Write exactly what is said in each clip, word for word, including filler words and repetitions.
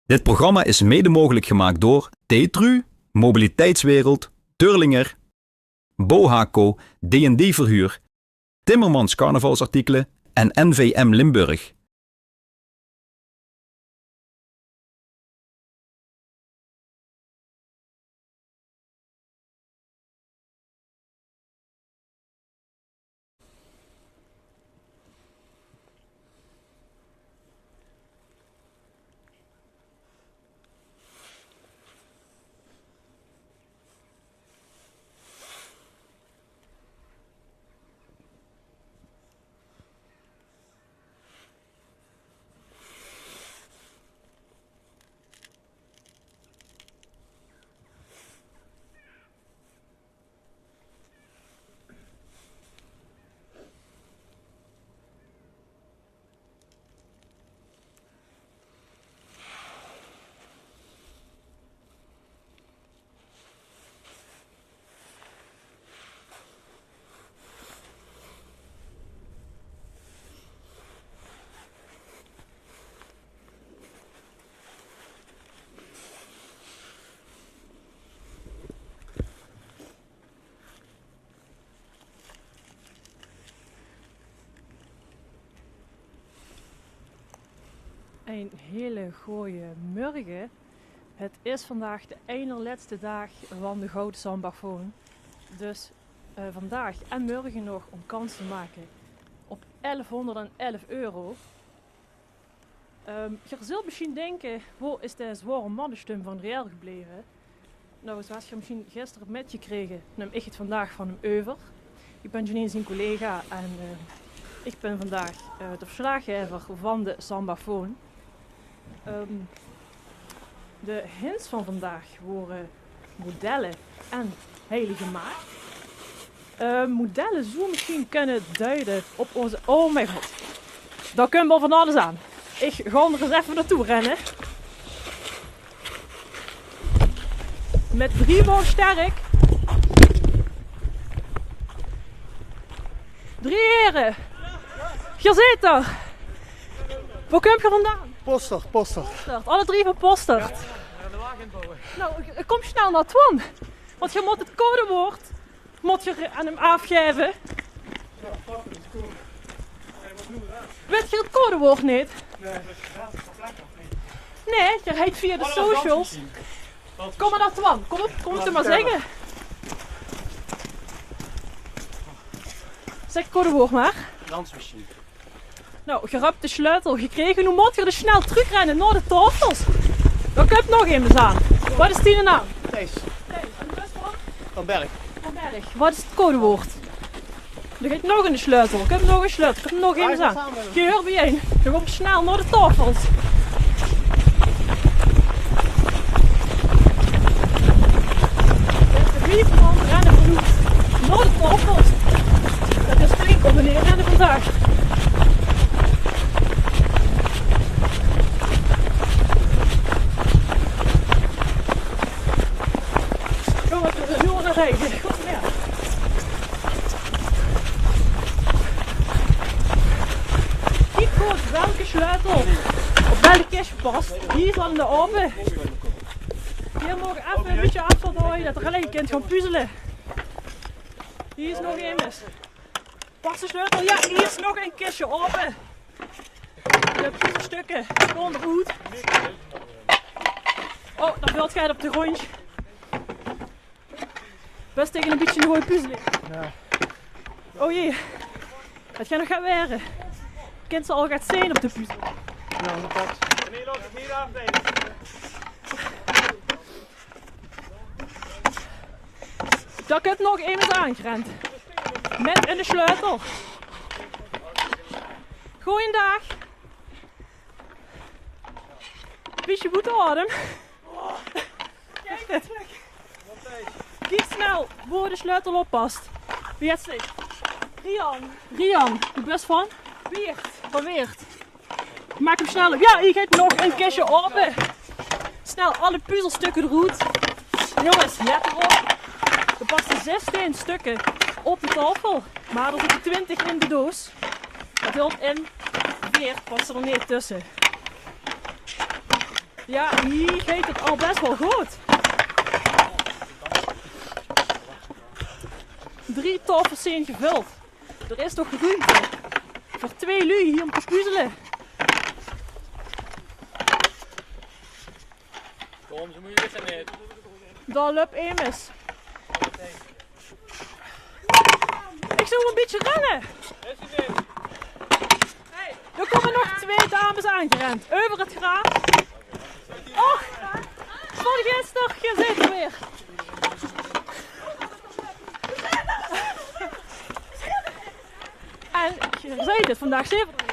Dit programma is mede mogelijk gemaakt door Tetru, Mobiliteitswereld, Durlinger, Bohaco, D en D Verhuur, Timmermans Carnavalsartikelen en N V M Limburg. Ein hele gooje mörge. Het is vandaag de einerlètste daag van de Gouden Sambafoon. Dus, eh, vandaag en mörge nog om kans te make op elfhónderdelf euro. Ehm, geer zult mesjien dinke: "Wo is de zwaore mannestum van Riel gebleve?" Nou, zoewie geer mesjien gister höb mitgekrege, num ich het vandaag van häöm euver. Ich bön Janine zien collega en, eh, ich bön vandaag, eh, de verslaaggaever van de Sambafoon. Ehm, de hints van vandaag wore Modelle en Heilige Maagd. Eh, Modelle zoe mesjien kinne duie op ózze, oh mien god. Dao kump waal van alles aan. Ich gaon d'r ins effe naotoe renne. Mit drie man sterk. Drie here. Geer zeet d'r. Wo kump geer vandaan? Postert, Postert. Postert. Alle drie van Postert. Nou, kom snel nao Twan. Want geer mót het codewoord, mót geer aan häöm aafgaeve. Wèt geer het codewoord neet? Nae, geer heit via de socials. Kom mer nao Twan. Kom op, kom het mer zègke. Zèk het codewoord mer. Dansmachine. Nou, geer höb de sleutel gekrege. Noe mót geer dus snel trökrenne nao de taofels. Dao kump nog emes aan. Waat is diene naam? Thijs. Thijs, en de bös van? Van Berg. Van Berg. Waat is het codewoord? D'r geit nog eine sleutel. Kump nog eine sleutel. Kump nog emes aan. Geer huurt biejein. Geer gaot snel nao de taofels. Drie man renne vanoet nao de taofels. Det is flink op en neer renne vandaag. Kom, we gaan naar rijden. Kom, ja. Kiek good welke sleutel op welk kistje past. Hie is al eine aope. Geer maog effe ein bietje aafstand haoje, det geer allein kint gaon puzzele. Hie is nog emes. Pas de sleutel. Ja, hie is nog ein kistje aope. De puzzelstukke staon d'roet. Oh, dao vèlt get op de gróndj. Bès taenge ein bietje eine goje puzzel. Ja. Oh jee. Det geit nog get waere. Kins se al get zeen op de puzzel? Ja, inderdaad. Dao kump nog emes aangerend. Mit eine sleutel. Goojendaag. Bietje good aodeme. Kiek snel wo de sleutel op past. Wie heit ze? Rian. Rian, de bös van? Wieërt. Van Wieërt. Maak 'm snel op. Ja, hie geit nog ein kistje aope. Snel alle puzzelstukke d'roet. Jónges, lèt d'rop. D'r passe zestien stukke op de taofel, mer d'r zitte twintig in de doos. Det hilt in, veer passe d'r neet tösse. Jao, hie geit 't al bès waal good. Drie taofels zeen gevöld. D'r is nog ruumte veur twee luuj hie óm te puzzele. Kóm, zoe meujelik is 't neet. Dao löp emes. Ich zou e bietje renne. D'r kómme nog twee dames aangerend. Euver 't graas. Och, van gister, geer zeet 'r weer. En geer zeet 't, vandaag zeen v'r d'r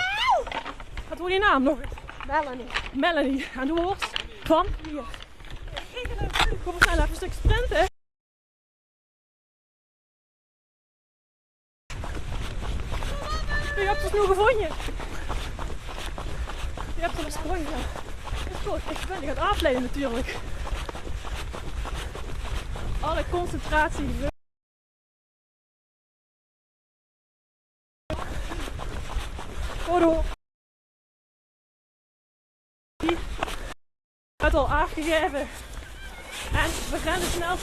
weer. Wat waor dien naam nog? Melanie. Melanie. En doe waors? Van? Hie. Kóm, v'r gaon effe e stök sprinte. Wie höbs se 't noe gevónje? Wie höbs se 't gevónje? Is good, ich bön dich aan 't aafleie natuurlik. Alle concentratie. Hallo. Die höbbe 't al aafgegaeve. En v'r renne snel.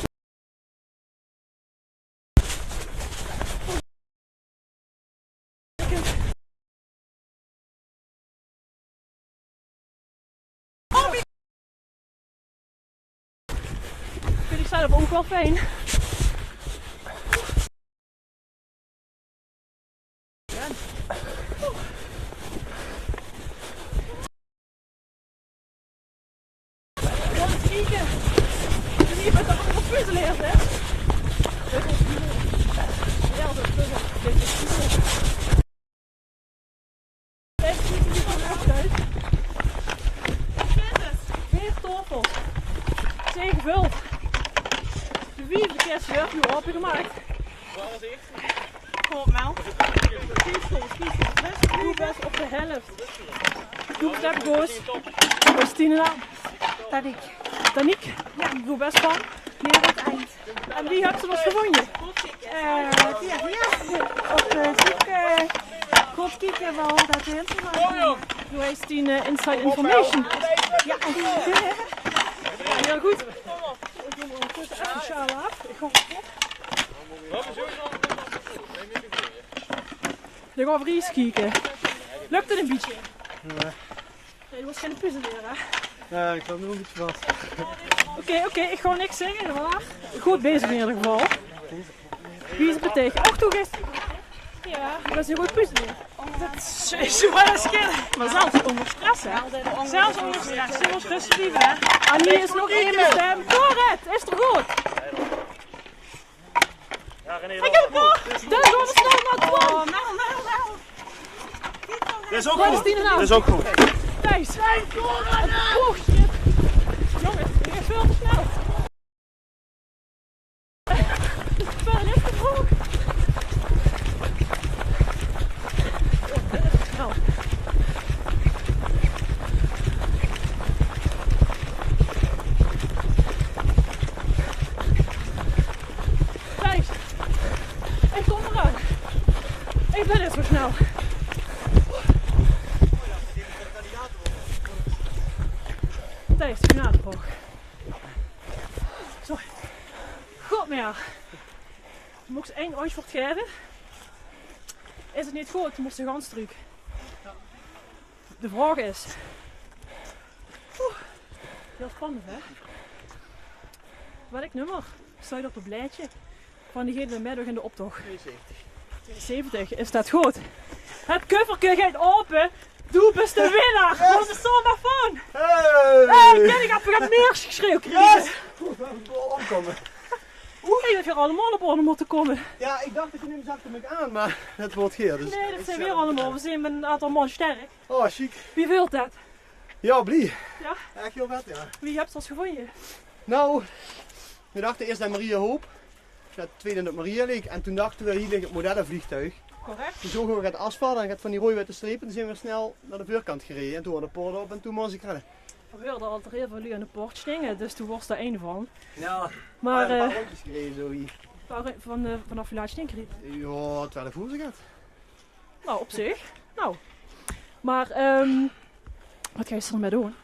Vinj ich zelf ouch waal fijn. Ins kieke. Hie mit de anger puzzelaars, hè? Jao, dat is 't. Veer taofels zeen gevöld. De viefde kis wuuert noe aopegemaak. Kóm, Mel. Kies good, kies good. Doe bös op de helf. Doe bös op de goos. Waat is dien naam? Taniek. Taniek? Jao. Doe bös van? Jao, dat eind. En wie höbs se ós gevónje? Eh, via, via. Op, eh, zoek, eh, good kieke, wao dat heen. Doe höbs dien, eh, inside information. Jao. Jao, hiel good. Ich doon effe de sjaal aaf. Ich gaon Dao gaon v'r ins kieke. Lök 't e bietje? Jao. Nae, doe waors geine puzzelaar, hè? Jao, ich zit noe e bietje vas. Oké, oké, ich gaon niks zègke, mer good bezig in eder geval. Wie is 't mit dich? Och, doe geis. Jao, doe waors 'ne gooje puzzelaar. Dat is, is waal ins kier. Mer zelfs ónger stress, hè? Zelfs ónger stress. Doe mós röstig blieve, hè? En hie is nog eine stem. Correct, is 'r good. Ich höb 'm nog! Dao gaon v'r snel nao Twan! Oh, Mel, Mel, Mel. Dit is ouch good. Thijs. Oh, shit. Jónges, dit is väöl te snel. Väöl te snel. Thijs, ich kóm d'raan. Ich bön neet zo snel. Thijs, genade hoog. Zo. Good, mer jao. Doe mós ein antjwaord gaeve. Is 't neet good, dan mós se gans trök. De vraog is, oeh, hiel spannend, hè? Welk nummer steit op 't blaedje van degene mit in de optoch? Tweeënzeventig. Tweeënzeventig, is dat good? 't Kufferke geit aope. Doe bös de winnaar van de Samba Fun. Hey! Hey, kin ich effe get mieër geschreeuw kriege? Yes! Oeh, v'r höbbe 'm ómkómme. Ich dach dat geer allemaol op orde mót kómme. Jao, ich dach dat geer neet zag dat ich aan, mer dat waort geer, dus. Nae, dat zeen v'r allemaol. V'r zeen mit 'n aantal man sterk. Oh, sjiek. Wie veult dat? Jao, blie. Jao? Ech hiel vet, jao. Wie höbs se ós gevónje? Nou, v'r dachte eers aan Maria Hoop. Dat twiede op Maria leek. En toen dachte v'r, hie lik 't modellevleegtuig. Correct. Toen zoge v'r 't asfalt en 't van die roeaj-witte strepe. Toen zeen v'r snel nao de veurkant gereje. En toen waor de poort op en toen mós ich renne. V'r heurde al dat d'r hiel väöl luuj aan de poort stinge, dus doe waors d'r ein van. Jao, mer, e paar, eh, róndjes gereje, zo hie. Paar ró-, van, eh, vanaaf wie laat stinke die? Jao, twelf oer zoe get. Nou, op zich. Nou. Mer, ehm, Wat geis se d'rmit doon?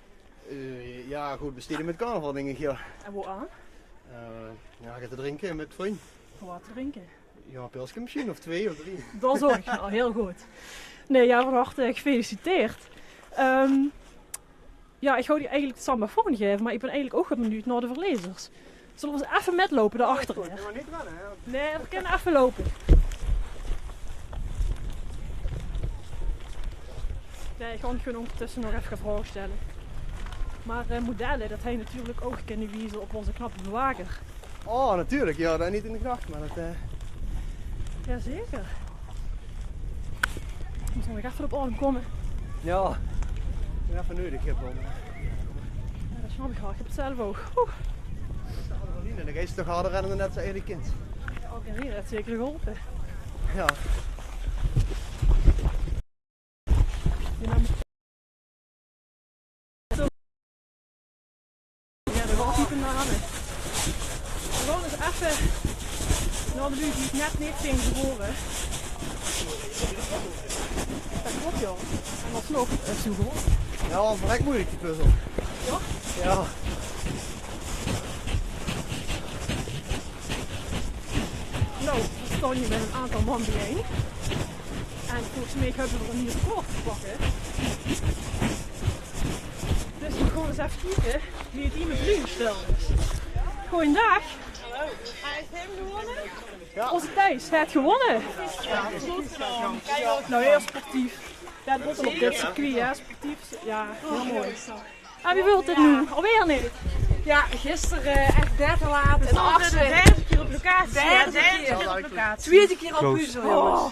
Eh, jao, good bestede mit carnaval, dink ich, jao. En wo aan? Eh, jao, get te drinke mit vrunj. Wat te drinke? Jao, e pilske mesjien, of twee of drie. Dat is ouch al hiel good. Nae, jao, van harte gefeliciteerd. Ehm, jao, ich wou dich eigelik de sambafoon gaeve, mer ich bön eigelik ouch waal benuujd nao de verlezers. Zölle v'r ins effe mitloupe dao achter? Nae, v'r kinne effe loupe. Nae, ich gaon gewoon óngertösse nog effe vraoge stelle. Mer, eh, modelle, dat höbbe natuurlik ouch kinne wieze op ózze knappe bewaker. Oh, natuurlik. Jao, dat neet in de grach, mer dat, eh, jaozeker. Mós nog effe op aom kómme. Jao. Jao, effe neudig, hè, Paul. Jao, dat snap ich waal. Ich höb 't zelf ouch. Oeh. Adrenaline, dan geis se toch harder renne dan dat se eigelik kins. Adrenaline, dat haet zeker geholpe. Jao. Jao, dat waor diepe name. V'r gaon ins effe nao de luuj die ich net neet zeen gebore. Dat klop, jao. En alsnog, eh, zoe good. Jao, verrek meujelik, die puzzel. Jao? Jao. Noe, v'r staon hie mit 'n aantal man biejein. En volges mich höbbe v'r 'm hie kort te pakke. Dus v'r gaon ins effe kieke wie 't hie mit vleugestèl is. Goojendaag. Jao. Ózze Thijs haet gewónne. Noe, hiel sportief. Jao, dat is op dit circuit, hè, sportief. Jao, hiel mooi. En wie veult 't noe? Alweer neet? Jao, gister, eh, ech derde laat en achtste. Derde kier op locatie. Derde kier op locatie. Twiede kier al puzzel, jónges. Oh.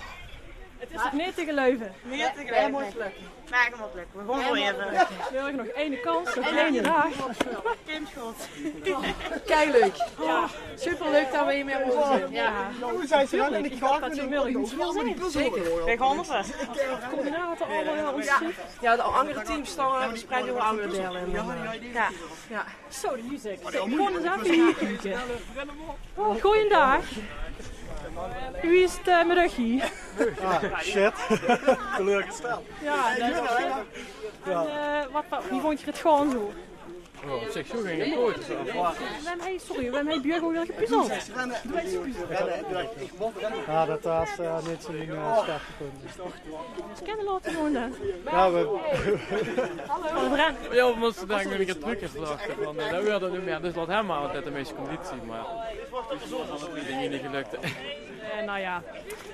't Is toch neet te geluive? Neet te geluive. Nae, 't mót lökke. Nae, 't mót lökke. V'r gaon weer effe. V'r höbbe nog eine kans, nog eine daag. Kimt good. Kei leuk. Jao. Superleuk dat v'r hie mit moge zeen. Jao. Noe, zeen ze dan in de grach? Ich hoop dat ze mörge nog weer zeen. Zeker. V'r gaon effe. Coördinate allemaol, jao, ózze Jao, de anger teams staon verspreid euver anger deile. Jao. Jao. Zo, de muziek. Zeg, ich gaon ins effe hie kieke. Goojendaag. Wie is 't, eh, mit uch hie? Ah, shit. Teleurgesteld. Jao, dat is waal shit. En, eh, wat, wat, wie vónj geer 't gaon zo? Oh, op zich, zo ging 't good. Wae haet, sorry, wae haet bie uch ouch weer gepuzzeld? Doe haes gepuzzeld. Jao, dat waas, eh, neet zoe'n, eh, sterke punt. Dus kinne laote doon dan. Jao, v'r... Hallo. Jao, v'r móste dach nog ein kier trök geslaag van, eh, dat weurt 't neet mieë. Dus laot häöm mer, want dae haet de meiste conditie, mer dat is neet gelök. Eh, noe jao.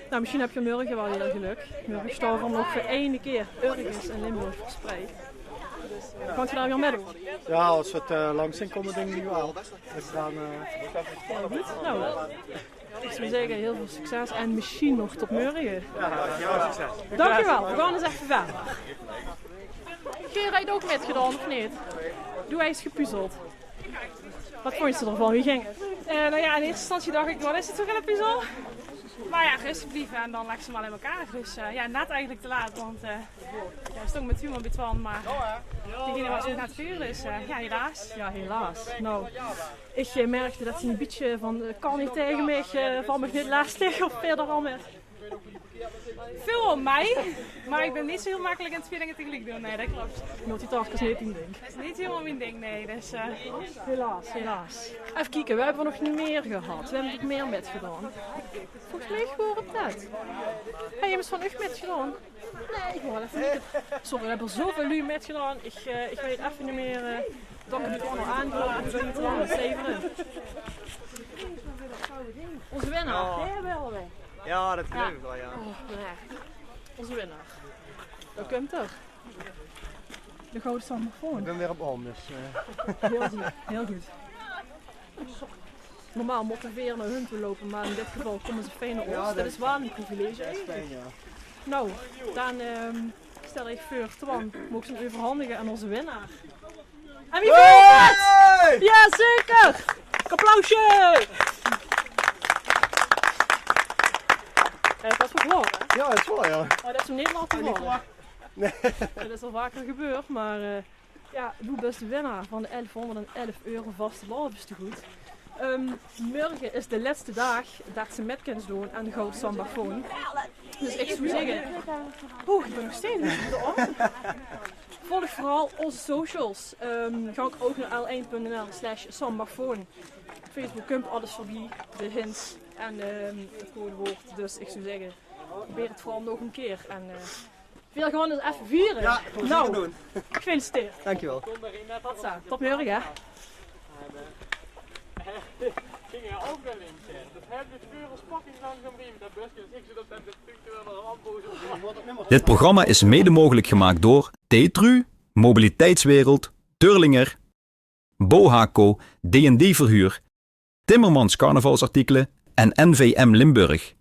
Noe, mesjien höb geer mörge waal weer gelök. Mörge staon v'r nog veur eine kier örges in Limburg verspreid. Gaot geer dao weer mit door? Jao, es v'r 't, eh, langs zeen kómme, dink ich waal. Dus dan, eh, Hiel good. Noe, ich zou zègke, hiel väöl succes en mesjien nog tot mörge. Jao, succes. Dankjewel, v'r gaon ins effe wiejer. Geer höb ouch mitgedaon, of neet? Doe haes gepuzzeld. Wat vónjs se d'rvan? Wie ging 't? Eh, noe jao, in ierste instantie dach ich, wat is 't veur 'ne puzzel? Mer jao, rustig blieve en dan lègk ze 'm waal in elkaar. Dus, eh, jao, net eigelik te laat, want, eh, jao, v'r stónge mit Huub en mit Twan, mer diegene waas nog net veur, dus, eh, jao, helaas. Jao, helaas. Noe, ich, eh, merkde det se ein bietje van, eh, kan neet taenge mich, eh, val mich neet lastig of veer d'r al mit. Vilt waal mei, mer ich bön neet zo hiel mekkelik in twieë dinger tegeliek doon. Nae, det klop. Multitasken is neet dien ding. Is neet hielemaol mien ding, nae. Dus, eh, helaas, helaas. Effe kieke, veer höbbe nog neet mieë gehad. Veer höbbe nog mieë mitgedaon. Volges mich waor 't det. Höbs se van uch mitgedaon? Nae, ich waor effe neet. Sorry, veer höbbe zoväöl luuj mitgedaon. Ich, eh, ich weit effe neet mieë, eh, det ich 't gewoon al aangelope en zo neet te lang stevere. Ózze winnaar. Jao, det geluif ich waal, jao. Oh, nae. Ózze winnaar. Dao kump 'r. De gouwe sambafoon. Ich bön weer op aom, dus, eh. Hiel good, hiel good. Normaal mótte veer nao hun toe loupe, mer in dit geval kómme ze fijn nao ós. Det is waal ein privilege. Det is fijn, jao. Noe, dan, ehm, stèl ich veur, Twan, moogs se 'm euverhandige aan ózze winnaar. En wie vilt 't? Jao, zeker! Applausje! Jao, det is waal klaor, hè? Jao, det is waal, jao. Oh, det is 'm neet laote hoore. Nae. Det is al vaker gebeurd, mer, eh, jao, doe bös de winnaar van de elfhónderdelf euro vastelaovestegood. Ehm, mörge is de lètste daag det se mit kins doon aan de Gouwe Sambafoon. Dus ich zou zègke, oeh, ich bön nog steeds neet op de aom. Volg veural ózze socials. Ehm gank ouch nao l1.nl slash sambafoon. Op Facebook kump alles veurbie, de hints en ehm 't codewoord. Dus ich zou zègke, probeer 't veural nog 'ne kier. En eh veer gaon 't effe viere. Jao, gaon v'r zeker doon. Gefeliciteerd. Dankjewel. Hatsa, tot mörge, hè. Ging er ouch waal in, hè. Dat höbbe v'r veur ós pakking langzaam bie, dat böske is niks dat. Dit programma is mede mogelijk gemaakt door T-Tru, Mobiliteitswereld, Turlinger, Bohaco, D en D Verhuur, Timmermans Carnavalsartikelen en N V M Limburg.